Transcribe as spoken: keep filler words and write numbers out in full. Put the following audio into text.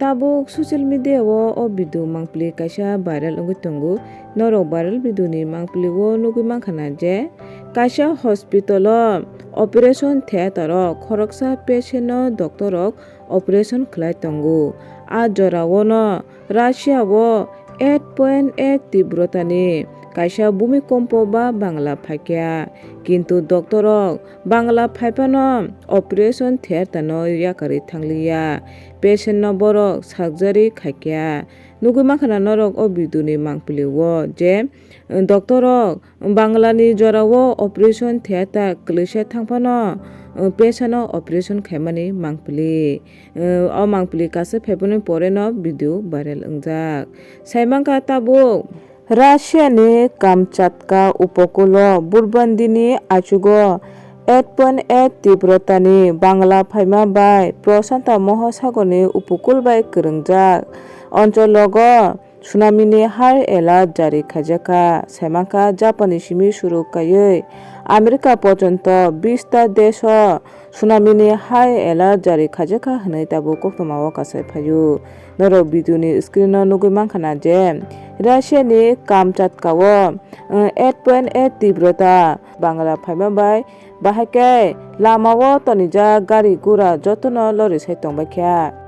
Tabuk social media o o video mangpili kaisa viral wngwi tongo. Norok viral video ni mangpili o nugwi mankha na je kaisa hospital o operation theater o khoroksa patient no doctor rok operation khlai tongo. A jora o no Russia o eight point eight tibrota ni kaisa bhumikompo ba bangla phaikha, kintu doctor rok bangla phaiphano operation theater no yakarwi thangliya, patient no borok surgery khaikha. Nugwi mankha na norok o video ni mangpili o je, doctor rok bangla ni jora o operation theater kwlwisa thangphano, patient no operation khaimani mangpili. O mangpili kaisa phaimani pore no video viral wngjak. Saimankha tabuk. Russia ni Kamchatka upokulo Burbandini achugo eight point eight tibrota ni bangla phaima bai Proshanta Mohasagor ni upokul bai kwrwngjak onchologo tsunami ni high alert jari khaijakha. Saimankha Japan ni simi suru kaiwi America pochonto bista desh o tsunami ni high alert jari khaijakha hwnwi tabuk koktwma o kasai phaio. Norok video ni screen o nugwi mankha na je Russia ni Kamchatka o, eh, eight point eight tibrota bangla phaima bai bahai khe lama o tonijak gari gura jotono lori sai tongbaikha.